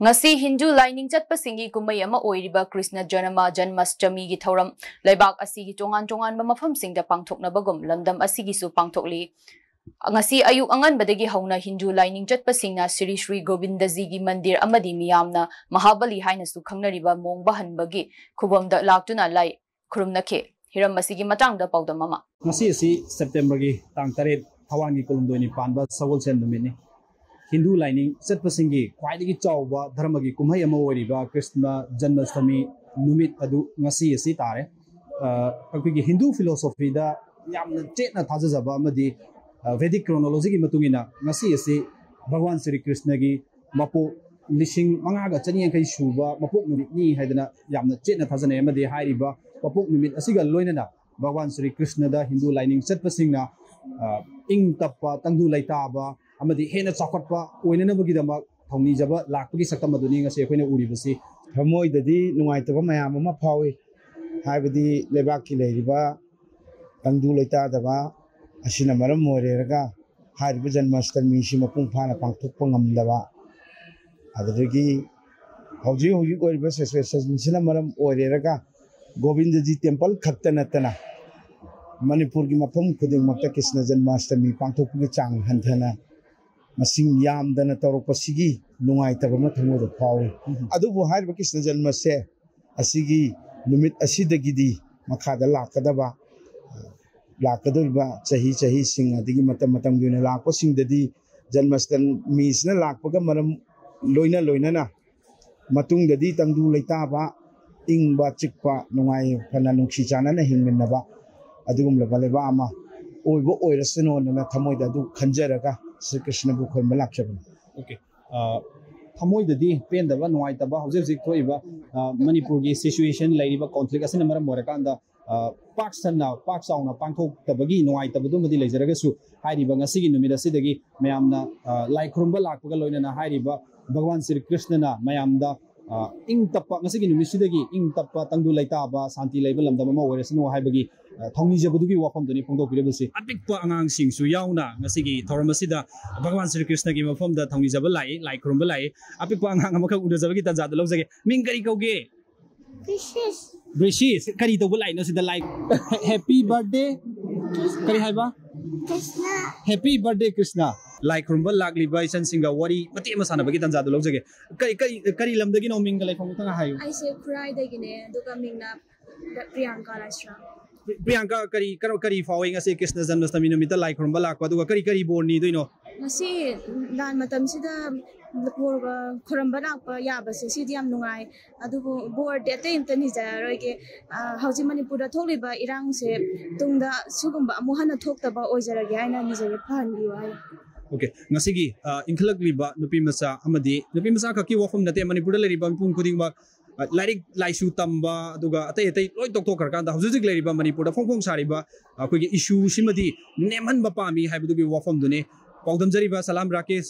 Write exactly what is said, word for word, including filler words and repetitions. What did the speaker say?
ꯉꯁꯤ ꯍꯤꯟꯗꯨ ꯂꯥꯏꯅꯤꯡ ꯆꯠꯄꯁꯤꯡꯒꯤ ꯀꯨꯝꯍꯩ ꯑꯃ ꯑꯣꯏꯔꯤꯕ ꯀ꯭ꯔꯤꯁꯅ ꯖꯅꯃ ꯖꯟꯃꯁꯇꯃꯤꯒꯤ ꯊꯧꯔꯝ ꯂꯩꯕꯥꯛ ꯑꯁꯤꯒꯤ ꯇꯣꯉꯥꯟ ꯇꯣꯉꯥꯟꯕ ꯃꯐꯝꯁꯤꯡꯗ ꯄꯥꯡꯊꯣꯛꯅꯕꯒꯨꯝ ꯂꯝꯗꯝ ꯑꯁꯤꯒꯤꯁꯨ ꯄꯥꯡꯊꯣꯛꯂꯤ꯫ ꯉꯁꯤ ꯑꯌꯨꯛ ꯑꯉꯟꯕꯗꯒꯤ ꯍꯧꯅ ꯍꯤꯟꯗꯨ ꯂꯥꯏꯅꯤꯡ ꯆꯠꯄꯁꯤꯡꯅ ꯁ꯭ꯔꯤ ꯁ꯭ꯔꯤ ꯒꯣꯕꯤꯟꯗꯖꯤꯒꯤ ꯃꯟꯗꯤꯔ ꯑꯃꯗꯤ ꯃꯤꯌꯥꯝꯅ ꯃꯍꯥꯕꯂꯤ ꯍꯥꯏꯅꯁꯨ ꯈꯪꯅꯔꯤꯕ ꯃꯣꯡꯕꯍꯟꯕꯒꯤ ꯈꯨꯕꯝꯗ ꯂꯥꯛꯇꯨꯅ ꯂꯥꯏ ꯈꯨꯔꯨꯝꯅꯈꯤ꯫ ꯍꯤꯔꯝ ꯑꯁꯤꯒꯤ ꯃꯇꯥꯡꯗ ꯄꯥꯎꯗꯝ ꯑꯃ꯫ ꯉꯁꯤ ꯑꯁꯤ ꯁꯦꯞꯇꯦꯝꯕꯔꯒꯤ ꯇꯥꯡ ꯇꯔꯦꯠ, ꯊꯋꯥꯟꯒꯤ ꯀꯨꯟꯍꯨꯝꯗꯣꯏꯅꯤ ꯄꯥꯟꯕ ꯁꯒꯣꯜꯁꯦꯟ ꯅꯨꯃꯤꯠꯅꯤ꯫ ꯍꯤꯟꯗꯨ ꯂꯥꯏꯅꯤꯡ ꯆꯠꯄꯁꯤꯡꯒꯤ ꯈ꯭ꯋꯥꯏꯗꯒꯤ ꯆꯥꯎꯕ ꯙꯔꯃꯒꯤ ꯀꯨꯝꯍꯩ ꯑꯃ ꯑꯣꯏꯔꯤꯕ ꯀ꯭ꯔꯤꯁꯅ ꯖꯟꯃꯁꯇꯃꯤ ꯅꯨꯃꯤꯠ ꯑꯗꯨ ꯉꯁꯤ ꯑꯁꯤ ꯇꯥꯔꯦ꯫ ꯑ, ꯑꯩꯈꯣꯏꯒꯤ ꯍꯤꯟꯗꯨ ꯐꯤꯂꯣꯁꯣꯐꯤꯗ ꯌꯥꯝꯅ ꯆꯦꯠꯅ ꯊꯥꯖꯖꯕ ꯑꯃꯗꯤ, ꯑ, ꯚꯦꯗꯤꯛ ꯀ꯭ꯔꯣꯅꯣꯂꯣꯖꯤꯒꯤ ꯃꯇꯨꯡ ꯏꯟꯅ ꯉꯁꯤ ꯑꯁꯤ ꯚꯒꯋꯥꯟ ꯁ꯭ꯔꯤ ꯀ꯭ꯔꯤꯁꯅꯒꯤ ꯃꯄꯣꯛ ꯂꯤꯁꯤꯡ ꯃꯉꯥꯒ ꯆꯅꯤ ꯌꯥꯡꯈꯩ ꯁꯨꯕ ꯃꯄꯣꯛ ꯅꯨꯃꯤꯠꯅꯤ ꯍꯥꯏꯗꯅ ꯌꯥꯝꯅ ꯆꯦꯠꯅ ꯊꯥꯖꯅꯩ꯫ ꯑꯃꯗꯤ ꯍꯥꯏꯔꯤꯕ ꯃꯄꯣꯛ ꯅꯨꯃꯤꯠ ꯑꯁꯤꯒ ꯂꯣꯏꯅꯅ ꯚꯒꯋꯥꯟ ꯁ꯭ꯔꯤ ꯀ꯭ꯔꯤꯁꯅꯗ ꯍꯤꯟꯗꯨ ꯂꯥꯏꯅꯤꯡ ꯆꯠꯄꯁꯤꯡꯅ, ꯑ, ꯏꯪ ꯇꯞꯄ, ꯇꯪꯗꯨ ꯂꯩꯇꯥꯕ ꯑꯃꯗꯤ ꯍꯦꯟꯅ ꯆꯥꯎꯈꯠꯄ ꯑꯣꯏꯅꯅꯕꯒꯤꯗꯃꯛ ꯊꯧꯅꯤꯖꯕ ꯂꯥꯛꯄꯒꯤ ꯁꯛꯇꯝ ꯑꯗꯨꯅꯤ ꯉꯁꯤ ꯑꯩꯈꯣꯏꯅ ꯎꯔꯤꯕꯁꯤ꯫ ꯊꯃꯣꯏꯗꯗꯤ ꯅꯨꯡꯉꯥꯏꯇꯕ ꯃꯌꯥꯝ ꯑꯃ ꯐꯥꯎꯏ꯫ ꯍꯥꯏꯕꯗꯤ ꯂꯩꯕꯥꯛꯀꯤ ꯂꯩꯔꯤꯕ ꯇꯪꯗꯨ ꯂꯩꯇꯥꯗꯕ ꯑꯁꯤꯅ ꯃꯔꯝ ꯑꯣꯏꯔꯦꯔꯒ ꯍꯥꯏꯔꯤꯕ ꯖꯟꯃꯥꯁꯇꯃꯤꯁꯤ ꯃꯄꯨꯡ ꯐꯥꯅ ꯄꯥꯡꯊꯣꯛꯄ ꯉꯝꯗꯕ, ꯑꯗꯨꯗꯒꯤ ꯍꯧꯖꯤꯛ ꯍꯧꯖꯤꯛ ꯑꯣꯏꯔꯤꯕ ꯁꯤꯆꯨꯋꯦꯁꯟꯁꯤꯅ ꯃꯔꯝ ꯑꯣꯏꯔꯦꯔꯒ ꯒꯣꯕꯤꯟꯗꯖꯤ ꯇꯦꯝꯄꯜ ꯈꯛꯇ ꯅꯠꯇꯅ ꯃꯅꯤꯄꯨꯔꯒꯤ ꯃꯐꯝ ꯈꯨꯗꯤꯡꯃꯛꯇ ꯀ꯭ꯔꯤꯁꯅ ꯖꯟꯃꯥꯁꯇꯃꯤ ꯄꯥꯡꯊꯣꯛꯄꯒꯤ ꯆꯥꯡ ꯍꯟꯊꯅ ꯃꯁꯤꯡ ꯌꯥꯝꯗꯅ ꯇꯧꯔꯛꯄꯁꯤꯒꯤ ꯅꯨꯡꯉꯥꯏꯇꯕ ꯑꯃ ꯊꯃꯣꯏꯗ ꯐꯥꯎꯏ꯫ ꯎꯝ꯫ ꯑꯗꯨꯕꯨ ꯍꯥꯏꯔꯤꯕ ꯀ꯭ꯔꯤꯁꯅ ꯖꯟꯃꯁꯦ ꯑꯁꯤꯒꯤ ꯅꯨꯃꯤꯠ ꯑꯁꯤꯗꯒꯤꯗꯤ ꯃꯈꯥꯗ ꯂꯥꯛꯀꯗꯕ, ꯂꯥꯛꯀꯗꯧꯔꯤꯕ ꯆꯍꯤ ꯆꯍꯤꯁꯤꯡ ꯑꯗꯒꯤ ꯃꯇꯝ ꯃꯇꯝꯒꯤ ꯑꯣꯏꯅ ꯂꯥꯛꯄꯁꯤꯡꯗꯗꯤ ꯖꯟꯃꯥꯁꯇꯃꯤꯁꯤꯅ ꯂꯥꯛꯄꯒ ꯃꯔꯝ ꯂꯣꯏꯅ ꯂꯣꯏꯅꯅ ꯃꯇꯨꯡꯗꯗꯤ ꯇꯪꯗꯨ ꯂꯩꯇꯥꯕ, ꯏꯪꯕ ꯆꯤꯛꯄ, ꯅꯨꯡꯉꯥꯏ ꯐꯅ ꯅꯨꯡꯁꯤ ꯆꯥꯟꯅꯅ ꯍꯤꯡꯃꯤꯟꯅꯕ ꯑꯗꯨꯒꯨꯝꯂꯕ ꯂꯩꯕꯥꯛ ꯑꯃ ꯑꯣꯏꯕ ꯑꯣꯏꯔꯁꯅꯨꯅ ꯊꯃꯣꯏꯗ ꯑꯗꯨ ꯈꯟꯖꯔꯒ ꯁ꯭ꯔꯤ ꯀ꯭ꯔꯤꯁꯅꯕꯨ ꯈꯣꯏꯔꯝꯕ ꯂꯥꯛꯆꯕꯅꯤ꯫ ꯑꯣꯀꯦ꯫ ꯑ, ꯊꯃꯣꯏꯗꯗꯤ ꯄꯦꯟꯗꯕ, ꯅꯨꯡꯉꯥꯏꯇꯕ, ꯍꯧꯖꯤꯛ ꯍꯧꯖꯤꯛ ꯊꯣꯛꯏꯕ, ꯑ, ꯃꯅꯤꯄꯨꯔꯒꯤ ꯁꯤꯆꯨꯋꯦꯁꯟ, ꯂꯩꯔꯤꯕ ꯀꯣꯟꯐ꯭ꯂꯤꯛ ꯑꯁꯤꯅ ꯃꯔꯝ ꯑꯣꯏꯔꯀꯥꯟꯗ, ꯑ, ꯄꯥꯛ ꯁꯟꯅ, ꯄꯥꯛ ꯆꯥꯎꯅ ꯄꯥꯡꯊꯣꯛꯇꯕꯒꯤ ꯅꯨꯡꯉꯥꯏꯇꯕꯗꯨꯃꯗꯤ ꯂꯩꯖꯔꯒꯁꯨ, ꯍꯥꯏꯔꯤꯕ ꯉꯁꯤꯒꯤ ꯅꯨꯃꯤꯠ ꯑꯁꯤꯗꯒꯤ ꯃꯌꯥꯝꯅ, ꯑ, ꯂꯥꯏ ꯈꯨꯔꯨꯝꯕ ꯂꯥꯛꯄꯒ ꯂꯣꯏꯅꯅ ꯍꯥꯏꯔꯤꯕ ꯚꯒꯋꯥꯟ ꯁ꯭ꯔꯤ ꯀ꯭ꯔꯤꯁꯅꯅ ꯃꯌꯥꯝꯗ ꯏꯪ ꯇꯞꯄ, ꯉꯁꯤꯒꯤ ꯅꯨꯃꯤꯠꯁꯤꯗꯒꯤ ꯏꯪ ꯇꯞꯄ, ꯇꯪꯗꯨ ꯂꯩꯇꯥꯕ, ꯁꯥꯟꯇꯤ ꯂꯩꯕ ꯂꯝꯗꯝ ꯑꯃ ꯑꯣꯏꯔꯁꯅꯨ ꯍꯥꯏꯕꯒꯤ ꯊꯧꯅꯤꯖꯕꯗꯨꯒꯤ ꯋꯥꯐꯝꯗꯨꯅꯤ ꯐꯣꯡꯗꯣꯛꯄꯤꯔꯤꯕꯁꯤ꯫ ꯑꯄꯤꯛꯄ ꯑꯉꯥꯡꯁꯤꯡꯁꯨ ꯌꯥꯎꯅ ꯉꯁꯤꯒꯤ ꯊꯧꯔꯝ ꯑꯁꯤꯗ ꯚꯒꯋꯥꯟ ꯁ꯭ꯔꯤ ꯀ꯭ꯔꯤꯁꯅꯒꯤ ꯃꯐꯝꯗ ꯊꯧꯅꯤꯖꯕ ꯂꯥꯛꯏ, ꯂꯥꯏ ꯈꯨꯔꯨꯝꯕ ꯂꯥꯛꯏ꯫ ꯑꯄꯤꯛꯄ ꯑꯉꯥꯡ ꯑꯃꯈꯛ ꯎꯅꯖꯕꯒꯤ ꯇꯥꯟꯖꯥꯗꯨ ꯂꯧꯖꯒꯦ꯫ ꯃꯤꯡ ꯀꯔꯤ ꯀꯧꯒꯦ? ꯕ꯭ꯔꯤꯁꯤꯁ꯫ ꯕ꯭ꯔꯤꯁꯤꯁ, ꯀꯔꯤ ꯇꯧꯕ ꯂꯥꯛꯏꯅꯣ ꯁꯤꯗ? ꯂꯥꯏ, happy birthday꯫ ꯀꯔꯤ ꯍꯥꯏꯕ? ꯀ꯭ꯔꯤꯁꯅ꯫ Happy birthday Krishna. ꯂꯥꯏ ꯈꯨꯔꯨꯝꯕ ꯂꯥꯛꯂꯤꯕ ꯏꯆꯟꯁꯤꯡꯒ ꯋꯥꯔꯤ ꯃꯇꯦꯛ ꯑꯃ ꯁꯥꯟꯅꯕꯒꯤ ꯇꯥꯟꯖꯥꯗꯨ ꯂꯧꯖꯒꯦ꯫ ꯀꯔꯤ, ꯀꯔꯤ, ꯀꯔꯤ ꯂꯝꯗꯒꯤꯅꯣ? ꯃꯤꯡꯒ ꯂꯩꯐꯝ ꯑꯃꯇꯪ ꯍꯥꯏꯌꯨ꯫ ꯑꯩꯁꯦ ꯈꯨꯔꯥꯏꯗꯒꯤꯅꯦ, ꯑꯗꯨꯒ ꯃꯤꯡꯅ ꯄ꯭ꯔꯤꯌꯥꯡꯀꯥ ꯂꯥꯏꯁ꯭ꯔꯥꯝ꯫ ꯄ꯭ꯔꯤꯌꯥꯡꯀꯥ, ꯀꯔꯤ, ꯀꯔ-, ꯀꯔꯤ ꯐꯥꯎꯏ ꯉꯁꯤ ꯀ꯭ꯔꯤꯁꯅ ꯖꯟꯃꯁꯇꯃꯤ ꯅꯨꯃꯤꯠꯇ ꯂꯥꯏ ꯈꯨꯔꯨꯝꯕ ꯂꯥꯛꯄ, ꯑꯗꯨꯒ ꯀꯔꯤ, ꯀꯔꯤ ꯕꯣꯔ ꯅꯤꯗꯣꯏꯅꯣ? ꯉꯁꯤ ꯂꯥꯟ ꯃꯇꯝꯁꯤꯗ ꯕꯣꯔ ꯈꯨꯔꯨꯝꯕ ꯂꯥꯛꯄ ꯌꯥꯕꯁꯦ ꯁꯤꯗꯤ ꯌꯥꯝ ꯅꯨꯡꯉꯥꯏ, ꯑꯗꯨꯕꯨ ꯕꯣꯔꯗꯤ ꯑꯇꯩ ꯑꯝꯇ ꯅꯤꯖꯔꯔꯣꯏꯒꯦ꯫ ꯑ, ꯍꯧꯖꯤꯛ ꯃꯅꯤꯄꯨꯔꯗ ꯊꯣꯛꯂꯤꯕ ꯏꯔꯥꯡꯁꯦ ꯇꯨꯡꯗ ꯁꯤꯒꯨꯝꯕ ꯑꯃꯨꯛ ꯍꯟꯅ ꯊꯣꯛꯇꯕ ꯑꯣꯏꯖꯔꯒꯦ ꯍꯥꯏꯅ ꯅꯤꯖꯒꯦ, ꯐꯍꯟꯕꯤꯌꯨ ꯍꯥꯏꯅ꯫ ꯑꯣꯀꯦ, ꯉꯁꯤꯒꯤ, ꯑ, ꯏꯟꯈꯠꯂꯛꯂꯤꯕ ꯅꯨꯄꯤ ꯃꯆꯥ ꯑꯃꯗꯤ ꯅꯨꯄꯤ ꯃꯆꯥ ꯈꯛꯀꯤ ꯋꯥꯐꯝ ꯅꯠꯇꯦ, ꯃꯅꯤꯄꯨꯔꯗ ꯂꯩꯔꯤꯕ ꯃꯤꯄꯨꯝ ꯈꯨꯗꯤꯡꯃꯛ, ꯑ, ꯂꯥꯏꯔꯤꯛ ꯂꯥꯏꯁꯨ ꯇꯝꯕ, ꯑꯗꯨꯒ ꯑꯇꯩ ꯑꯇꯩ ꯂꯣꯏ ꯇꯣꯛꯊꯣꯛꯈ꯭ꯔꯀꯥꯟꯗ ꯍꯧꯖꯤꯛ ꯍꯧꯖꯤꯛ ꯂꯩꯔꯤꯕ ꯃꯅꯤꯄꯨꯔꯗ ꯐꯣꯡ ꯐꯣꯡ ꯁꯥꯔꯤꯕ ꯑꯩꯈꯣꯏꯒꯤ ꯏꯁꯨꯁꯤꯃꯗꯤ ꯅꯦꯝꯍꯟꯕ ꯄꯥꯝꯃꯤ ꯍꯥꯏꯕꯗꯨꯒꯤ ꯋꯥꯐꯝꯗꯨꯅꯤ꯫ ꯄꯥꯎꯗꯝꯖꯔꯤꯕ ꯁꯂꯥꯝ ꯔꯥꯀꯦꯁ